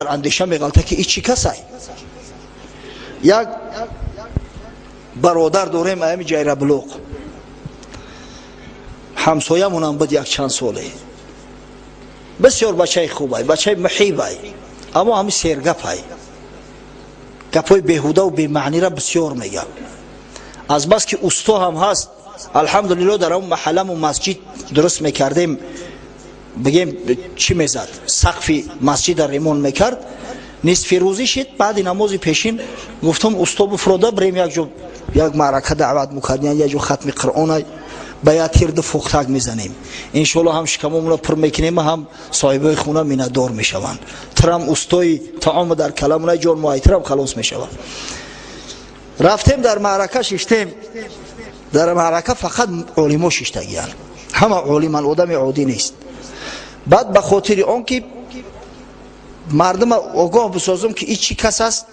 Андеша меғалта, ки и чӣ касай. Як бародар дорем, аями Ҷайраблуқ, ҳамсоямонам буд як чанд соле. Бисёр бачаи хубай, бачаи муҳибай, аммо ҳами сергапай, гапҳои беҳудаву бемаънира бисёр мегап. Азбаски усто ҳам ҳаст, алҳамдулилло, дар он маҳалламу масҷид дуруст мекардем, бигем, чӣ мезад, сақфи масҷида ремонт мекард. Нисфи рӯзӣ шид, баъди намози пешин гуфтам: «Усто, буфурода бирем як ҷо, як маърака даъват мукардем, як ҷо хатми Қуръона, ба як тирду фухтак мезанем. Иншоалло, ҳам шикамомона пур мекунем, ҳам соҳибои хона миннатдор мешаванд. Тирам устои таома дар каламона ҷон муайтирам халос мешавад». Рафтем, дар маърака шиштем. Дар маърака фақат олимо шиштагиянд, ҳама олиман, одами оддӣ нест. Баъд ба хотири он ки мардума огоҳ бисозум, ки и чӣ кас аст,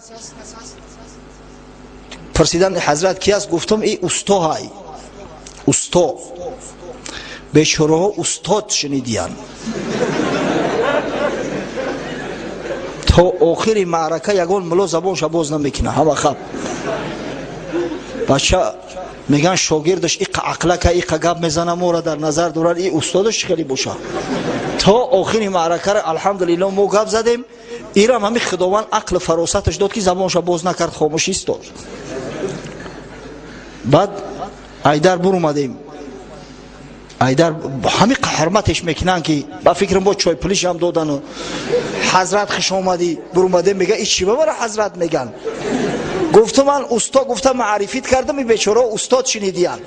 пурсидан: «Ҳазрат, ки аст?» Гуфтам: «И устоҳай, усто». Бечораҳо устод шунидиянд. То охири маърака ягон муло забонша боз намекунад, ҳама хаб. Бача меган, шогирдаш иқа ақлака, иқа гап мезана, мора дар назар дорад, и устодаш чӣ хеле боша. То охири маъракара, алҳамдулилло, мо гап задем. Ирам ҳами Худованд ақлу фаросаташ дод, ки забонша боз накард, хомӯш истод. Баъд айдар бурумадем. Айдар ҳами ҳурматеш мекунанд, ки ба фикрам бо чойпулишам додану «Ҳазрат, хуш омадӣ». Бурумадем, мега: «И чӣ бабара ҳазрат меган?» Гуфту: «Ман усто», гуфта маърифит кардам. И бечорао устод шинидиянд.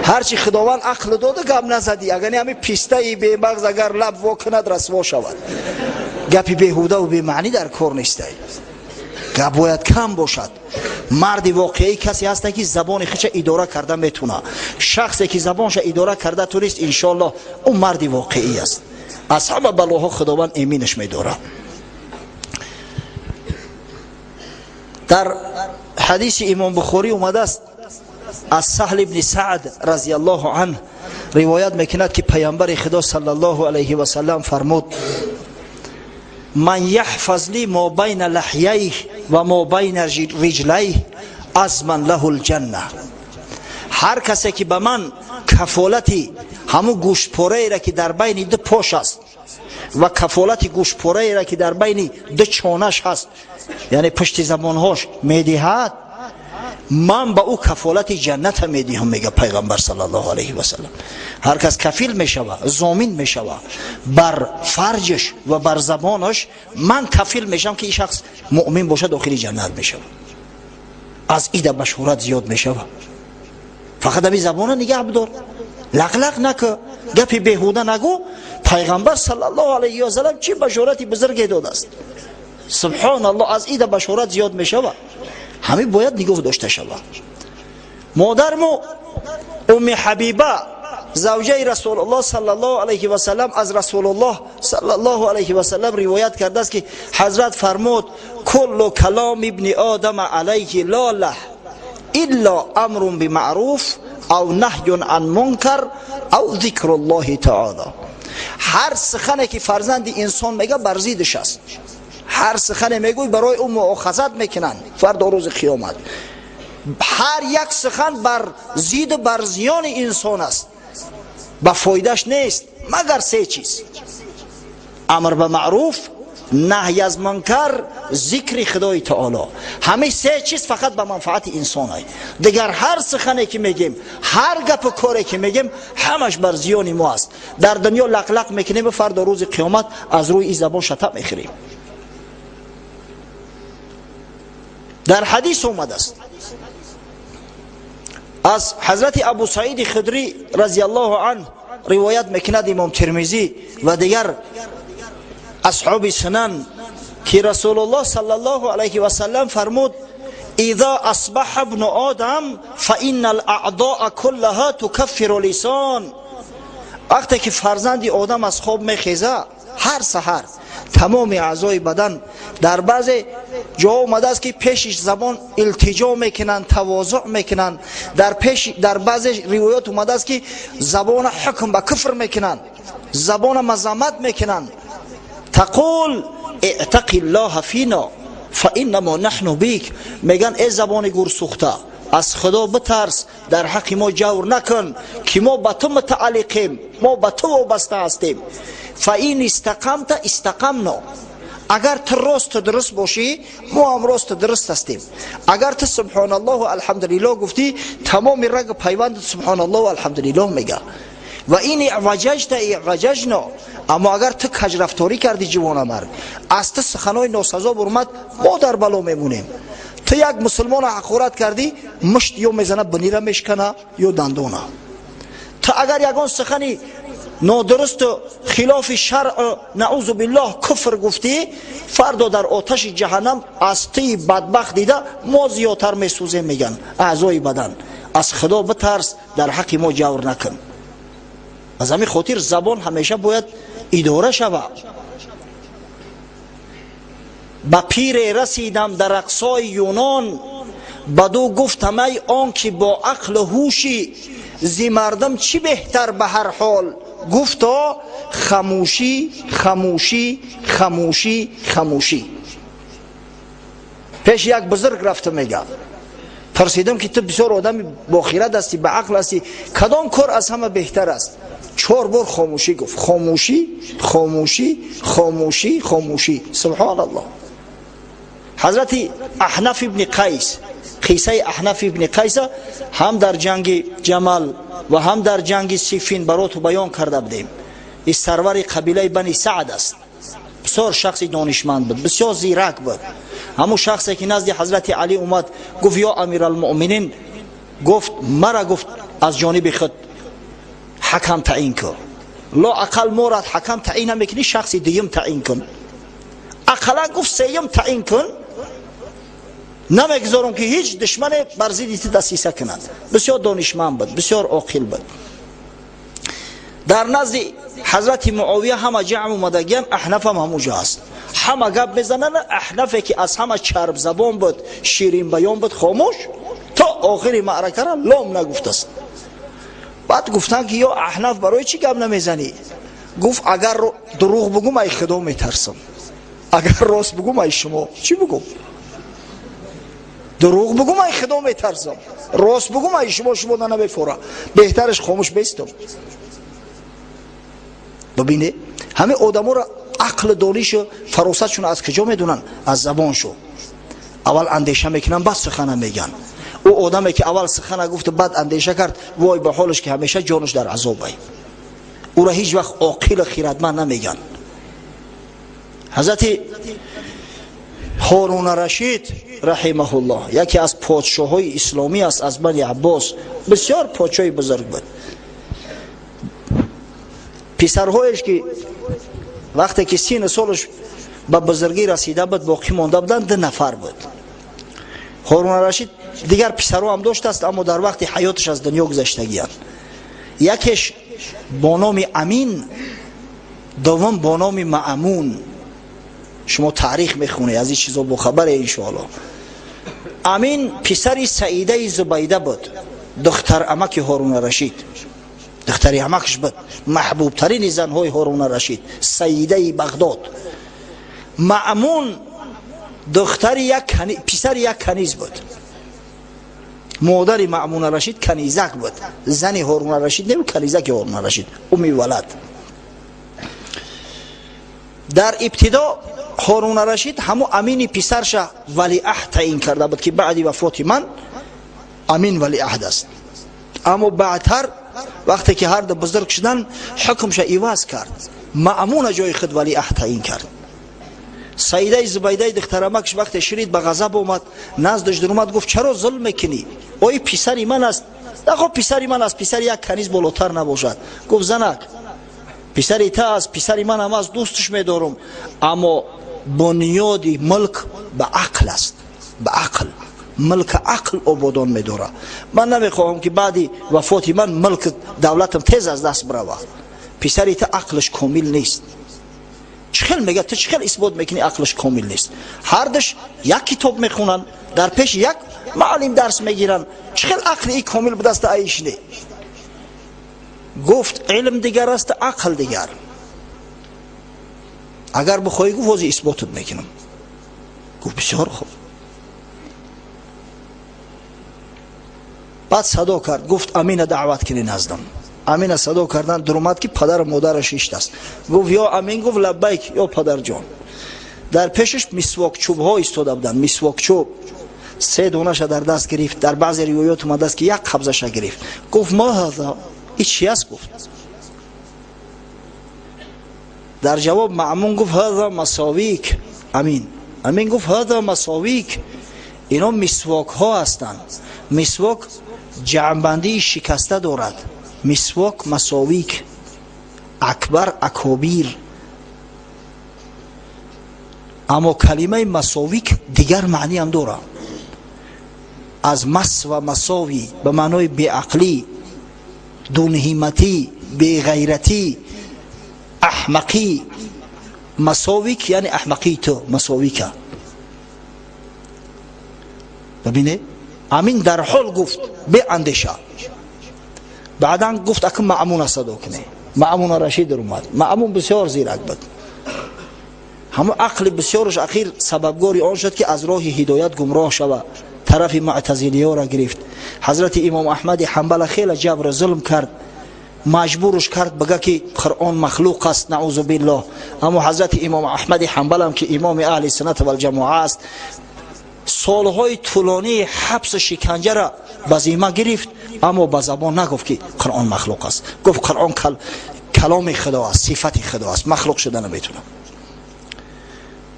Ҳарчи Худованд ақл дода, гап назадӣ. Агар не, ҳами пистаи бемағз агар лаб во кунад, расво шавад. Гапи беҳудаву бемаънӣ дар кор нестай, гап бояд кам бошад. Марди воқеӣ касе ҳаста, ки забони худша идора карда метуна. Шахсе ки забонша идора карда тунист, иншоаллоҳ, ӯ марди воқеӣ аст. Аз ҳама балоҳо Худованд эминаш медорад. Дар ҳадиси Имом Бухорӣ омадааст, аз Саҳл ибни Саъд разияллоҳу анҳ ривоят мекунад, ки Паямбари Худо саллаллоҳу алайҳи васаллам фармуд: «Ман яҳфаз ли мо байна лаҳяйҳ ва мо байна риҷлайҳ азман лаҳу лҷанна». Ҳар касе ки ба ман кафолати ҳамун гӯштпораеро, ки дар байни ду пош аст, ва кафолати гӯштпораеро, ки дар байни ду чонаш ҳаст, яъне пушти забонҳош, медиҳад, ман ба ӯ кафолати ҷанната медиҳам, мега Пайғамбар саллаллоҳу алайҳи васаллам. Ҳар кас кафил мешава, зомин мешава бар фарҷаш ва бар забонаш, ман кафил мешавам, ки ин шахс муъмин бошад, дохили ҷаннат мешавад. Аз ида башорат зиёд мешавад. Фақат ами забона нигаҳ бидор, лақлақ накӯ, гапи беҳуда нагӯ. Пайғамбар саллаллоҳу алайҳи васаллам чӣ башорати бузурге додааст, субҳоналлоҳ! Аз ида башорат зиёд мешавад. Ҳамин бояд нигоҳ дошта шавад. Модарму Умми Ҳабиба, завҷаи Расулуллоҳ саллаллоҳу алайҳи васаллам, аз Расулуллоҳ саллаллоҳу алайҳи васаллам ривоят кардааст, ки ҳазрат фармуд: «Куллу каломи ибни одама алайҳи лолаҳ илло амрун бимаъруф ав наҳюн ан мункар ав зикруллоҳи таоло». Ҳар сухане ки фарзанди инсон мега, бар зиддиш аст. Ҳар сухане мегӯй, барои ӯ муохазат мекунанд фардо рӯзи қиёмат. Ҳар як сухан бар зидду бар зиёни инсон аст, ба фоидаш нест, магар се чиз: амр ба маъруф, наҳй аз мункар, зикри Худои таоло. Ҳамин се чиз фақат ба манфаати инсон ай. Дигар ҳар сухане ки мегем, ҳар гапу коре ки мегем, ҳамаш бар зиёни мо аст. Дар дунё лақлақ мекунем, фардо рӯзи қиёмат аз рӯи ин забон шата мехӯрем. Дар ҳадис омадааст, аз ҳазрати Абу Саиди Худрӣ разияллоҳу анҳ ривоят мекунад Имом Термизӣ ва дигар асҳоби сунан, ки Расулуллоҳ саллаллоҳу алайҳи васаллам фармуд: «Иза асбаҳа ибну одам фаинна алаъдоа куллаҳа тукаффиру лисон». Вақте ки фарзанди одам аз хоб мехеза, ҳар саҳар тамоми аъзои бадан, дар баъзе ҷо омадааст, ки пешиш забон илтиҷо мекунанд, тавозӯъ мекунанд. Дар пеш, дар баъзе ривоят омадааст, ки забона ҳукм ба куфр мекунанд, забона мазаммат мекунанд. Тақул اتق الله فينا فإنما نحن بك. میگن ای زبان گورسوخته، از خدا بترس، در حق ما جور نکن که ما به تو متعلقیم، ما به تو وابسته هستیم. فإن استقمت استقمنا، اگر تو راست و درست باشی ما هم راست و درست هستیم. اگر تو سبحان الله و الحمدلله گفتی، تمام رگ پیوند سبحان الله و الحمدلله میگه. و این اعوججت اعوججنا، اما اگر تو کج رفتاری کردی جوانمرد، از تو سخنای ناسزا برآمد، ما در بلا میمونیم. تو یک مسلمان حقارت کردی، مشت یا میزنه بنیره میشکنه یا دندونه. تو اگر یگان سخنی نادرست و خلاف شرع، نعوذ بالله، کفر گفتی، فردا در آتش جهنم از تی بدبخت دیده ما زیادتر میسوزیم. میگن اعضای بدن، از خدا بترس، در حق ما جور نکن. از همین خاطر زبان همیشه باید اداره شود. به پیر رسیدم در اقصای یونان، بدو گفتم ای آن که با عقل و هوشی، زی مردم چی بهتر به هر حال؟ گفتا خموشی خموشی خموشی خموشی. پیش یک بزرگ رفته، میگه پرسیدم که تو بسیار آدمی با خیرت هستی، به عقل هستی، کدام کار از همه بهتر است؟ 4 بار خاموشی گفت. خاموشی خاموشی خاموشی خاموشی. سبحان الله. حضرت احنف ابن قیس، قصه احنف ابن قیس هم در جنگ جمل و هم در جنگ صفین برات بیان کرده بودیم. این سرور قبیله بنی سعد است. بسیار شخص دانشمند بود، بسیار زیرک بود. همون شخصی که نزد حضرت علی اومد گفت یا امیرالمؤمنین، گفت مرا، گفت از جانب خود حکم تعیین کن، لا اقل مورد حکم تعیین نمیکنی، شخص دیگم تعیین کن، اقلا گفت سیم تعیین کن، نمیگذارم که هیچ دشمن بر ضد تو دسیسه کند. بسیار دانشمند بود، بسیار عاقل بود. در نزد حضرت معاویه همه جمع اومدگیان، احنف هم همونجا است، همه گپ میزنن. احنفی که از همه چرب زبان بود، شیرین بیان بود، خاموش تا آخر معرکه را لام نگفت است. بعد گفتن که یا احنف برای چی گپ نمیزنی؟ گفت اگر دروغ بگم ای خدا میترسم، اگر راست بگم ای شما چی بگم؟ دروغ بگم ای خدا میترسم، راست بگم ای شما، شما نمیفوره، بهترش خاموش بیستم. ببینه همه آدما را عقل، دانش و فراستشون از کجا میدونن؟ از زبانشو. اول اندیشه میکنن بعد سخن میگن. او آدمی که اول سخن گفت بعد اندیشه کرد، وای به حالش که همیشه جانش در عذابه. او را هیچ وقت عاقل و خیرتمند نمیگن. حضرت هارون رشید رحمه الله یکی از پادشاه‌های اسلامی است، از بنی عباس، بسیار پادشاه بزرگ بود. پسرهایش که وقتی که 30 سالش به بزرگی رسیده بود باقی مانده بودند، 2 نفر بود. هارون رشید دیگر پسرها هم داشت است، اما در وقت حیاتش از دنیا گذشتگی‌اند. یکیش با نام امین، دوم با نام مأمون. شما تاریخ میخونی از این چیزا باخبره انشاءالله. امین پسر سعیده زبیده بود، دختر عمک هارون رشید، دختر عمکش بود، محبوب ترین زنهای هارون رشید، سعیده بغداد. مأمون دختر یک پسر یک کنیز بود. مادر مأمون رشید کنیزک بود، زن هارون رشید نه، کنیزک هارون رشید، امی ولد. در ابتدا هارون رشید همو امین پسرش ولی عهد تعیین کرده بود که بعد وفات من امین ولی عهد است. اما بعدتر وقتی که هر دو بزرگ شدن حکمش عوض کرد، مأمون جای خود ولی عهد تعیین کرد. سعیده زبیده دخترمکش وقتی شنید به غضب اومد، نزدش در اومد گفت چرا ظلم میکنی؟ اوی پسری من است. نه خب پسری من است، پسر یک کنیز بالاتر نباشد. گفت زنک پسری تا است، پسری من هم است، دوستش میدارم، اما بنیاد ملک به عقل است، به عقل، ملک عقل آبادان میداره. من نمیخواهم که بعدی وفات من ملک دولتم تیز از دست بروه. پسری تا عقلش کامل نیست. چخیل میگه تو چخیل اثبات میکنی عقلش کامل نیست؟ هر دوش یک کتاب میخونن، در پیش یک معلم درس میگیرن، چخیل عقل ای کامل به دست ایش نی؟ گفت علم دیگر است، عقل دیگر. Агар бихоҳӣ, гуфт, ҳозир исботат мекунам. Гуфт: бисёр хуб. Баъд садо кард, гуфт: Амина даъват кунӣ наздам. Амина садо кардан, дуромад, ки падару модараш иштаст. Гуфт: ё Амин! Гуфт: лаббайк, ё падарҷон. Дар пешаш мисвокчӯбҳо истода буданд. Мисвокчӯб се донаша дар даст гирифт, дар баъзе ривоят омадааст, ки як қабзаша гирифт. Гуфт: ма ҳаза, и чи аст? Гуфт. Дар ҷавоб Маъмун гуфт: ҳаза масовик. Амин гуфт: ҳаза масовик, ино мисвокҳо ҳастанд. Мисвок ҷамъбандии шикаста дорад. Мисвок, масовик, акбар, акобир. Аммо калимаи масовик дигар маъниам дорад, аз мас ва масови, ба маънои беақлӣ, дунҳиматӣ, беғайратӣ, аҳмақӣ. Масовик яъне аҳмақии ту масовика. Бибине, Амин дар ҳол гуфт беандеша. Баъдан гуфт: ака, Маъмуна садо куне. Маъмуна Рашид омад. Маъмун бисёр зирак буд. Ҳамон ақли бисёраш ахир сабабгори он шуд, ки аз роҳи ҳидоят гумроҳ шава, тарафи муътазилиёро гирифт. Ҳазрати имом Аҳмади Ҳанбала хеле ҷабру зулм кард, маҷбурш кард бага, ки Қуръон махлуқ аст, наузу биллоҳ. Аммо ҳазрати имом Аҳмади Ҳанбалам, ки имоми аҳли суннат валҷамоа аст, солҳои тӯлонии ҳабсу шиканҷара ба зимма гирифт, аммо ба забон нагуфт, ки Қуръон махлуқ аст. Гуфт: Қуръон каломи Худо аст, сифати Худо аст, махлуқ шуда наметавонад.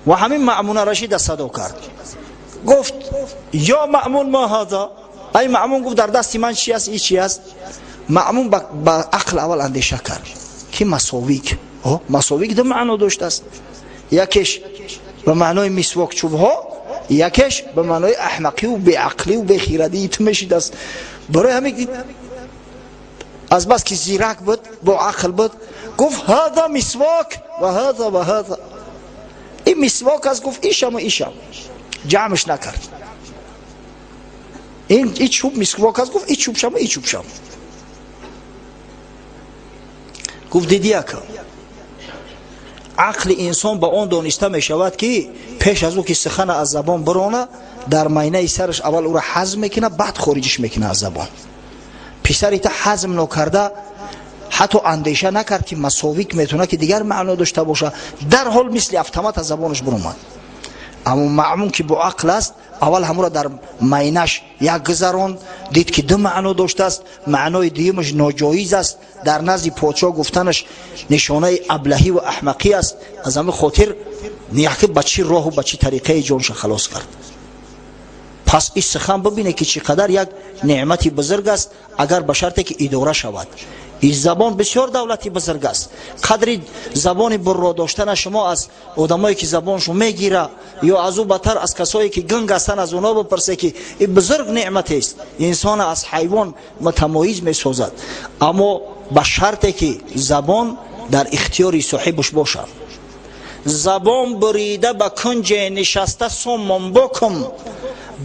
Ва ҳамин Маъмуна Рашида садо кард, гуфт: ё Маъмун, ма ҳаза? Ай Маъмун, гуфт, дар дасти ман чи аст, и чи аст? Маъмун ба ақл аввал андеша кард, ки масовик, масовик ду маъно доштааст: якеш ба маънои мисвокчӯбҳо, якеш ба маънои аҳмақиву беақливу бехирадии ту мешидааст. Барои ҳамин, азбаски зирак буд, бо ақл буд, гуфт: ҳаза мисвок ва ҳаза ва ҳаза, ин мисвок аст. Гуфт: ишаму ишам ҷамъш накард. Ин и чӯб мисвок аст. Гуфт: и чӯбшаму и чӯбшам. Гуфт: диди, ака, ақли инсон ба он дониста мешавад, ки пеш аз ӯ ки сухана аз забон бирона, дар майнаи сараш аввал ӯро ҳазм мекунад, баъд хориҷиш мекунад аз забон. Писари та ҳазм нокарда, ҳатто андеша накард, ки масовик метавонад, ки дигар маъно дошта бошад. Дарҳол мисли автомат аз забонаш биромад. Аммо Маъмун, ки бо ақл аст, аввал ҳамуро дар майнаш як гузаронд, дид, ки ду маъно доштааст, маънои дуюмаш ноҷоиз аст, дар назди подшоҳ гуфтанаш нишонаи аблаҳӣ ва аҳмақӣ аст. Аз ҳамин хотир яке ба чӣ роҳу ба чӣ тариқаи ҷонша халос кард. Пас ин сухан, бибине, ки чӣ қадар як неъмати бузург аст, агар ба шарте ки идора шавад. Ин забон бисёр давлати бузург аст. Қадри забони бурро доштана шумо аз одамое, ки забоншон мегира, ё аз ӯ бадтар, аз касое, ки гунг ҳастанд, аз онҳо бипурсе, ки ин бузург неъматест, инсона аз ҳайвон мутамоиз месозад. Аммо ба шарте ки забон дар ихтиёри соҳибаш бошад. Забон бурида ба кунҷе нишаста суммун букм,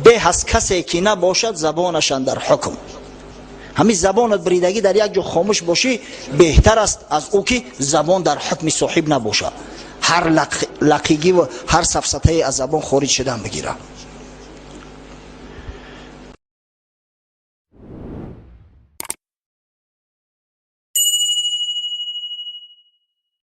беҳ аз касе ки набошад забонашан дар ҳукм. Ҳамин забонат бридагӣ дар як ҷо хомӯш бошӣ беҳтар аст аз ӯ ки забон дар ҳукми соҳиб набошад, ҳар лақигӣ ва ҳар сафсатае аз забон хориҷ шудан бигирад.